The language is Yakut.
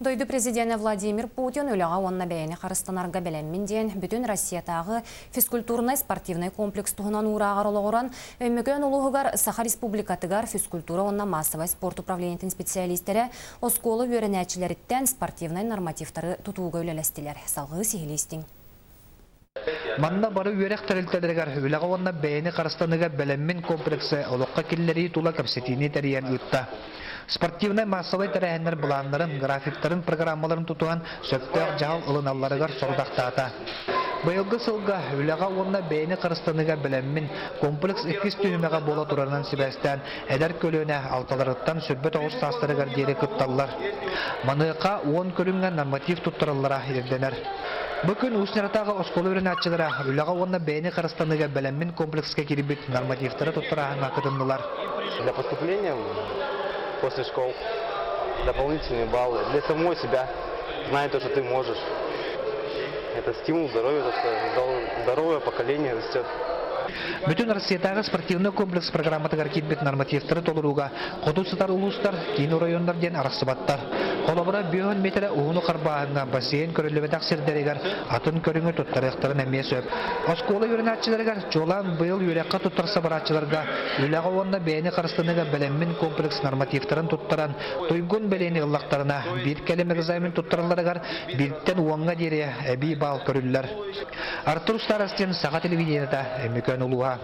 Дойду президенэ Владимир Путин үлэҕэ уонна бэйэни харыстанарга бэлэммин диэн бүтүн Россиятааҕы физкультурнай-спортивнай комплекс туһунан уурааҕар олоҕуран, Өймөкөөн улууһугар Саха Республикатыгар физкультура уонна массовай спорт управлениетын специалистэрэ оскуола үөрэнээччилэриттэн спортивнай нормативтары тутууга үлэлэстилэр. Салҕыы сиһилии истиҥ. Манна бары үөрэх тэрилтэлэригэр үлэҕэ уонна бэйэни харыстаныыга бэлэммин комплексы олоххо киллэрии тула кэпсэтиини тэрийэн ыытта. Спортивнай маассабай тэрээһиннэр былааннарын, графиктарын, программаларын тутуһан сөптөөх дьаһал ылыналларыгар сорудахтаата. Быйылгы сылга үлэҕэ уонна бэйэни харыстаныыга бэлэммин комплекс иккис түһүмэҕэ буола турарынан сибээстээн эдэр көлүөнэ алталарыттан 29 саастарыгар диэри кытталлар. Маныаха 10 көрүҥҥэ норматив туттараллара ирдэнэр. Бу күн Уус Ньаратааҕы оскуола үөрэнээччилэрэ үлэҕэ уонна бэйэни харыстаныыга бэлэммин комплекска киирбит нормативтары туттарааһыҥҥа кытыннылар. Для поступления после школ дополнительные баллы для самого себя, зная то, что ты можешь. Это стимул здоровья, то, что здоровое поколение растет. Бүтүн Россиятааҕы спортивнай комплекс программатыгар киирбит нормативтары толорууга хоту сытар улуустар, киин оройуоннар диэн арахсыбаттар. Холобура, бүөһүн миэтэрэ уһуну харбааһыҥҥа бассейн көрүллүбэтэх сирдэригэр атын көрүҥү туттарыахтарын эмиэ сөп. Оскуола үөрэнээччилэригэр, чуолаан быйыл үөрэххэ туттарса барааччыларга үлэҕэ уонна бэйэни харыстаныыга бэлэммин комплекс нормативтарын туттаран, туйгун бэлиэни ыллахтарына, биир кэлим экзамен туттаралларыгар бииртэн уоҥҥа диэри эбии баал көрүллэр. Артур Старостин, Саха телевидениета, Өймөкөөн улууһа.